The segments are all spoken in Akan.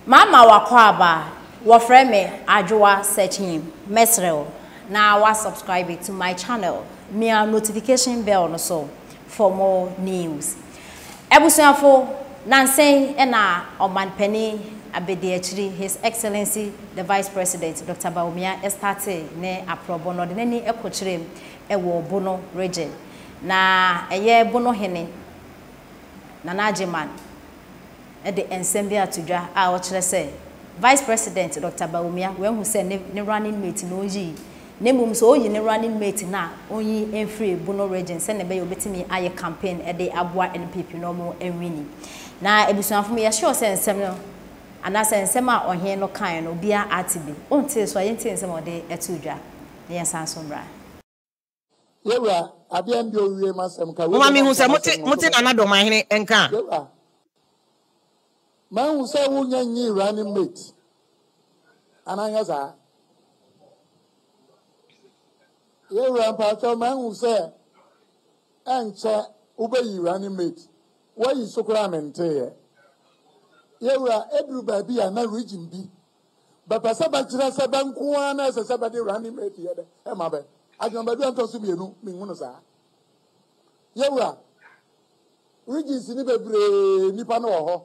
Mama w'akwaaba, wɔfrɛ me Adwoa Sekyim, mɛsrɛ wo na wa subscribe to my channel, mia notification bell no so for more news. Abusuafo, nansa yi na Ɔmanpanin Abediakyiri His Excellency the Vice President Doctor Bawumia startee ne aprɔbɔ no, ɔde n'ani kɔkyerɛɛ mu wɔ Bono Region. Na ɛyɛ Bono Hene Nana Agyeman de nsɛm bi ato dwa a ɔkyerɛ sɛ Vice President Doctor Bawumia wahu sɛ ne ne running mate no ɔnyii na mmom sɛ ɔyi ne running mate no a ɔnyi mfiri Bono Region sɛnea ɛbɛyɛ ɔbɛtumi ayɛ campaign de aboa NPP na wɔn awini. Na abusuafo mo yɛ sure sɛ nsɛm no anaasɛ nsɛm a ɔhene no kaeɛ no obiara ate bi. Wontee so a yɛntie nsɛm a ɔde too dwa na yɛnsan so mmra. Yɛwura, adeɛ ndeɛ owie m'asɛm ka wei Momma deɛ menhu manka sɛ mote m'asɛm no mote nso Nana mɛka. Dɔmahene nka a. Yɛwura, mahu sɛ wonya nyii running mate anaa nyɛ saa? Yɛwura mpakyɛw mahu sɛ ɛnkyɛ wobɛyi running mate, woayi so koraa menteeɛ. Yɛwura, ɛduru baabi a na region bi Bɛpɛ sɛ bɛkyerɛ sɛ bɛ nko ara na ɛsɛ sɛ bɛde running mate yɛ dɛ ɛma bɛ. Adwuma a ntɔ so mmienu, menhu no saa. Yɛwura, regions no bebree nnipa no wɔ hɔ.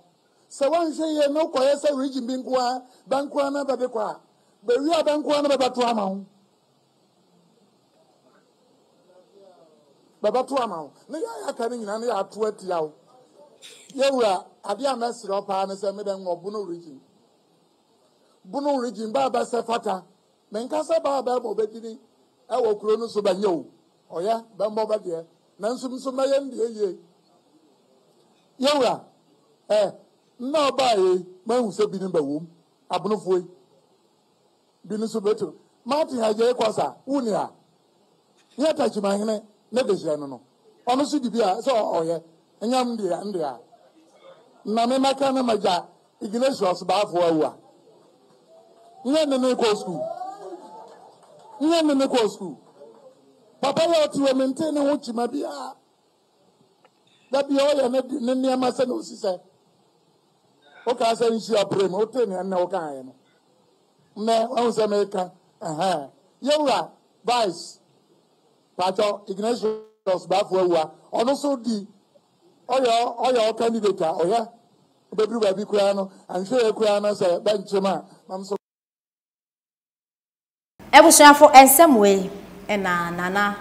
Sɛ woanhwɛ yie na wokɔyɛ sɛ region bi nko ara, bɛ nko ara na bɛde kɔ a, bɛwie a bɛ nko ara na bɛbɛto ama wo. Bɛbɛto ama wo. Ne yɛ a yɛaka no nyinaa ne yɛato atia wo. Yɛwura, adeɛ a mɛsrɛ wo paa ne sɛ medɛ nwɔ Bono region. Bono region baa bɛ sɛ fata. Menka sɛ baa bɛ ma ɔbɛdini ɛwɔ kuro no so bɛnyɛ o. Ɔyɛ bɛmmɔ bɛ deɛ. Nanso nso mɛyɛ no deɛ yie. Yɛwura, ɛ, nna ɔbaa yei, mahu sɛ binom bɛwom. Abonofoɔ yi. Bi no nso bɛtu. Martin Agyei Kwasa, wo ni a? Nyɛ Takyimahene ne dehyɛ no no. Ɔno nso di bi a sɛ ɔyɛ. Nyɛ m deɛ m deɛ a. Na me mɛka na magya Ignatius Bafo awu a. Nyɛ ne ne kɔ sukuu. Nyɛ ne ne kɔ sukuu. Papa yɛ ɔte wɔ mente ne ho kyima biara. Da bia ɔyɛ ne ne nneɛma sɛ na osi sɛ. Wokaa sɛ nhyia pere mu, wotee nea nnɛ wokaeɛ no. Nnɛ wahu sɛ meka ɛhɛn. Yɛwura Vice Paatwɔ Ignatius Bafo Awua, ɔno nso di ɔyɛ ɔyɛ ɔ candidate a ɔyɛ. Wobɛduru baabi koraa no, anhwɛ yɛ koraa no sɛ bɛnkyem a, na nso. Abusuafo nsɛm wei na Nana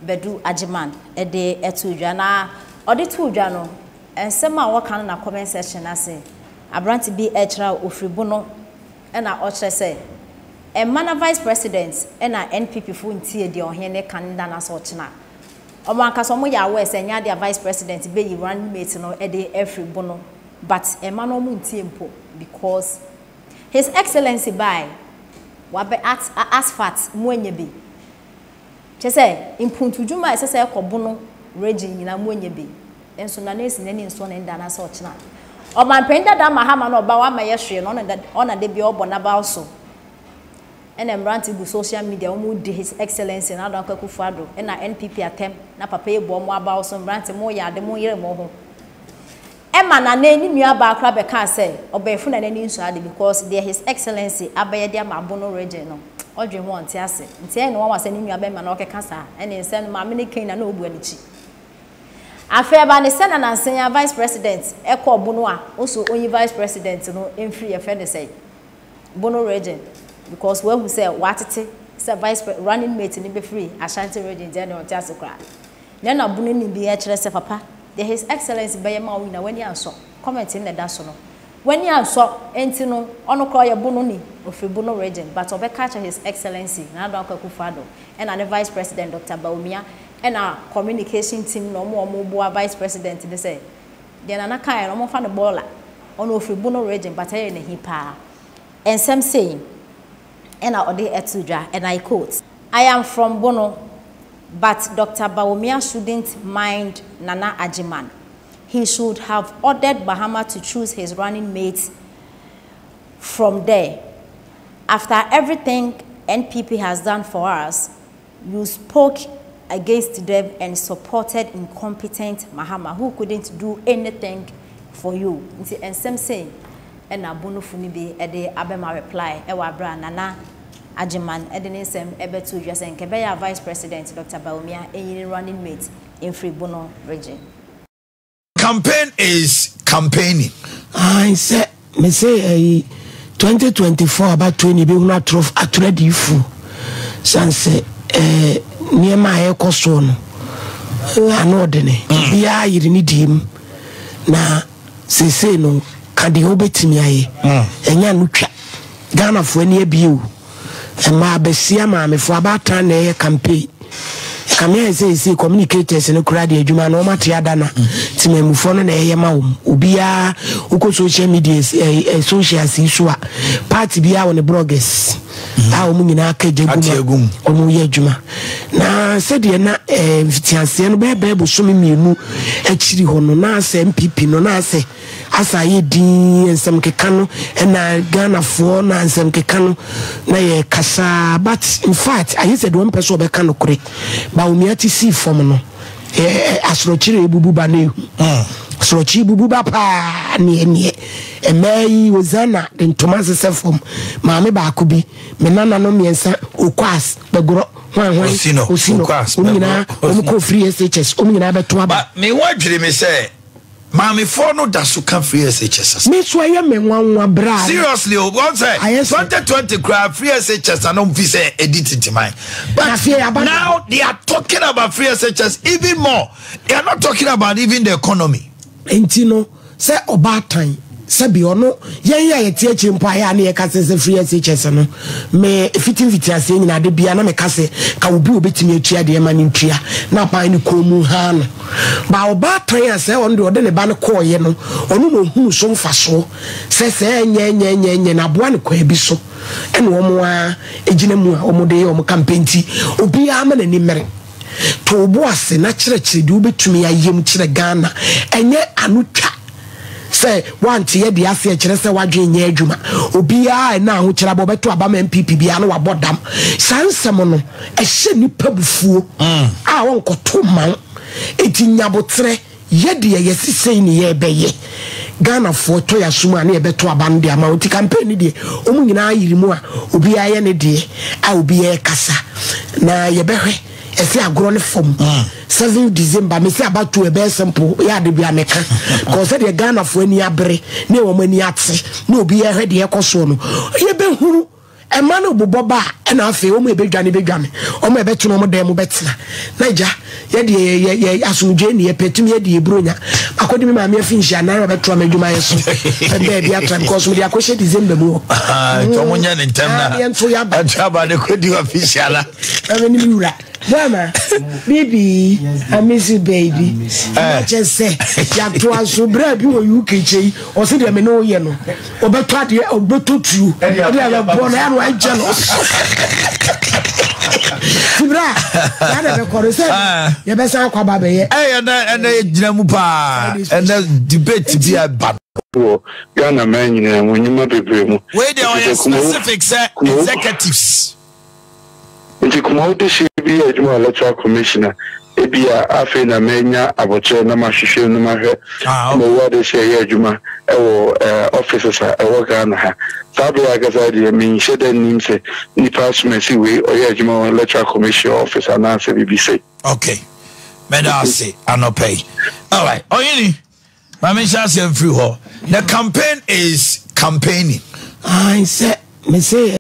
Badu Agyeman de too dwa na ɔde too dwa no nsɛm a wɔka no na comment section no ase aberante bi rekyerɛ a ɔfiri Bono na ɔkyerɛ sɛ mma na vice president na NPP fo ntie deɛ ɔhene no ka no da no ase ɔkyena wɔn ankasa wɔn yɛ aware sɛ ɛnyɛ adeɛ a vice president bɛyi running mate no de afiri Bono but mma no wɔn ntie mpo because His Excellency bae, wabɛ at asphalt mo anya bi. Kyerɛ sɛ mpuntudwuma a ɛsɛ sɛ ɛkɔ Bono region nyinaa mo anya bi. Nso Nana Esi n'ani nsɔ ne nda anaasɛ ɔkyena. Ɔmanpanin dada Mahama no ɔba wama yɛ hwee no ɔna ɔna da biara ɔbɔ n'abaw so. Ɛna mmerante gu social media wɔn di His Excellency Nana Addo Dankwa Akufo-Addo ɛna NPP atɛm na papa yi bɔ wɔn abaw so mmerante mo yɛ ade mo yere mo ho. Ɛma Nana ne nua baa koraa bɛkaa sɛ ɔbɛɛfo na n'ani nsɔ ade because deɛ his excellency abɛyɛ de ama Abono region no ɔdwen ho a ɔnte ase nti ɛyɛ no nwanwa sɛ ne nua bɛɛma na ɔkeka saa ɛne nsɛm no maame no kain na na ɔbua ne kyi. Afei ɛbaa ne sɛ na nansa yi ara vice president kɔɔ Bono a ɔso ɔnyi vice president no mfiri yɛfrɛ no sɛn Bono region because wahu sɛ watete sɛ vice running mate no bɛfiri Ashanti region nti ɛne ɔnte ase koraa. Nea na bunu nim biara kyerɛ sɛ papa, deɛ his excellency bɛyɛ ma wo nyinaa w'ani ansɔ, comment no na ɛda so no, w'ani ansɔ nti no ɔno koraa ɔyɛ bono ni, ɔfiri bono region but ɔbɛka akyerɛ his excellency Nana Dankwa Akufo Addo ɛna ne vice president Doctor Bawumia ɛna communication team na ɔmo a ɔmo boa vice president no sɛ deɛ Nana kaeɛ no ɔmo mfa no bɔɔla, ɔno ɔfiri bono region but ɛyɛ no ahi paa. Nsɛm sei ɛna ɔde too dwa and I quote. I am from Bono but Doctor Bawumia shouldn't mind Nana Agyeman. He should have ordered Mahama to choose his running mate from there. After everything NPP has done for us, you spoke against them and supported incompetent Mahama who couldn't do anything for you. Nti nsɛm sei. na Bonofo no bi de abɛma reply wɔ aberɛ a Nana Agyeman de ne nsɛm bɛtoo dwa sɛ nka ɛbɛyɛ a Vice President Doctor Bawumia nyi ne running mate mfiri Bono Region. Campaign is campaigning. Ae sɛ mese ɛyi 2024 abatoɔ ni ebɛhunu atoro atoro adiyifoɔ san sɛ ɛɛ nneɛma a ɛrekɔ soɔ no ano ɔdene mm. obiara yere ne die mu na seesei no ka deɛ wobɛtumi ayɛ mm. ɛnyɛ ano twa Ghanafoɔ ani abie o. Mmaa basia maamefoɔ abaatan na ɛyɛ campaign. Ɛkame ayɛ sɛ ɛsei communicators no koraa deɛ adwuma no wɔn ate ada na temanmufoɔ no na ɛyɛ ma wɔn. Obiara wokɔ social media eh, eh, socials yi so a party biara wɔ ne bloggers a wɔn nyinaa ka gya gu mu a wɔn yɛ adwuma. Na sɛdeɛ na eh, mfitiaseɛ no bɛyɛ bɛyɛ bosome mmienu akyiri hɔ no na asɛ MPP no na asɛ Asa ayɛ dinn nsɛm keka no na Ghanafoɔ na nsɛm keka no na yɛ kasa but infact ayɛ sɛ deɛ ɔmpɛ sɛ ɔbɛka nokorɛ Bawumia te sii fam no asorɔkyere ebubu ba na ehu asorɔkye bubu ba paa neɛ neɛ mmaa yi Hosanna de ntoma sesɛ fam maame baako bi me nananom mmiɛnsa Okwas Bɛgorɔ hwan hwan Osino Osino wɔn nyinaa wɔn kɔ free SHS wɔn nyinaa bɛto aba. Me ho adwiri me sɛ Maamefoɔ no da so ka free SHS asɛm. Me nso ɛyɛ me nwanwa bra. Seriously o, wɔn sɛ 2020 koraa free SHS na wɔn fi sɛ ɛdi tintiman. But now they are talking about free SHS even more. They are not talking about even the economy. Nti no sɛ ɔbaatan sɛbi ɔno yɛn a yɛte akyire mpo ayɛ a ne yɛka sɛ sɛ free SHS no me fiti mfiti aseɛ nyinaa de bia na meka sɛ ka obi obɛtumi atua deɛ ma no ntua na aban no kɔn mu haa no. Ba ɔbaatan a sɛ ɔno deɛ ɔde ne ba no kɔɔeɛ no, ɔno na ɔhunu so mfasoɔ sɛ sɛ ɛnyɛ ɛnyɛ ɛnyɛ ɛnyɛ no aboa no kwan bi so ɛna wɔn ara gyina mu a wɔn de yɛ wɔn campaign nti obiara ma n'ani mmere. To wo bo ase na kyerɛkyerɛ deɛ wobɛtumi ayɛ mu kyerɛ Ghana ɛnyɛ ano twa sɛ woante yɛ deɛ ase ɛkyerɛ sɛ w'adwene nyɛ adwuma. Obiara a ɛna ahokyerɛ aba ɔbɛto aba ma NPP biara na wabɔ dam. Saa nsɛm no ɛhyɛ nnipa abufuo a ɔnkɔto mma wo. Enti nya aboterɛ yɛ deɛ yɛse sei ne yɛbɛyɛ. Ghanafoɔ tɔ yɛn asom a ne yɛbɛto aba no de ama wo. Nti campaign no deɛ wɔn nyinaa yere mu a obiara yɛ ne deɛ a obiara kasa na yɛbɛhwɛ. Ɛsɛ agorɔ ne fam. 7 December mese abatoɔ ɛbɛyɛ simple yɛ ade bia meka because sɛdeɛ Ghanafoɔ ani abere ne wɔn ani ate ne obiara hwɛ deɛ ɛkɔ soɔ no yɛbɛhunu. Ɛma no bobɔ ba a, ɛna afei wɔn a ɛbɛdwane bɛdwane, wɔn a ɛbɛtena wɔn dan mu bɛtena. Na agya, yɛ deɛ yɛ yɛ asomdwoeɛ ne yɛpɛ, tumi yɛ deɛ ɛburo nya. Makɔdi me maame afi nhyia nan ɔbɛtoa m'adwumayɛ so baabi atra because mede akɔhyɛ December mu hɔ. Nti wɔn nyɛ ne ntɛm na yɛnto yɛ aba. Ɛnto aba de kɔdi afi nhyia na. Ɛmɛ ne me wura. Bama, baby, I miss you baby. Ɛna kyɛ sɛ yɛatoa so berɛ bi wɔ UK kyɛ yi, ɔse deɛ me ne wo yɛ no. Ɔbɛtɔ adeɛ, ɔbɛtɔ tuo, ɛde abɛbɔ no, ɛna wayɛ jealous. Tibra, saa na ɛbɛkɔ no sɛ yɛbɛsan akɔ aba abɛyɛ. Ɛyɛ ɛnɛ ɛnɛ yɛgyina mu paa, ɛnɛ debate bi a ɛba no. Wɔ Ghana man nyinaa mu nnwuma bebree mu. Wei deɛ ɔyɛ specific sɛ executives. Nti Kumawu dehyeɛ bi yɛ adwuma wɔ Electoral Commission a, ebia afei na manya aboterɛ na mahwehwɛ mu na mahwɛ Kumawu adehyeɛ yɛ adwuma wɔ offices a ɛwɔ Ghana ha. Saa berɛ yi ankasa deɛ menhyɛ da nnim sɛ nipa asomasi wei ɔyɛ adwuma wɔ Electoral Commission office anaasɛ biribi sei. Okay, meda ase anɔpa yi. Alright, Ɔhene, ma menhyɛ aseɛ mfiri hɔ. The campaign is campaigning. Ae sɛ mese.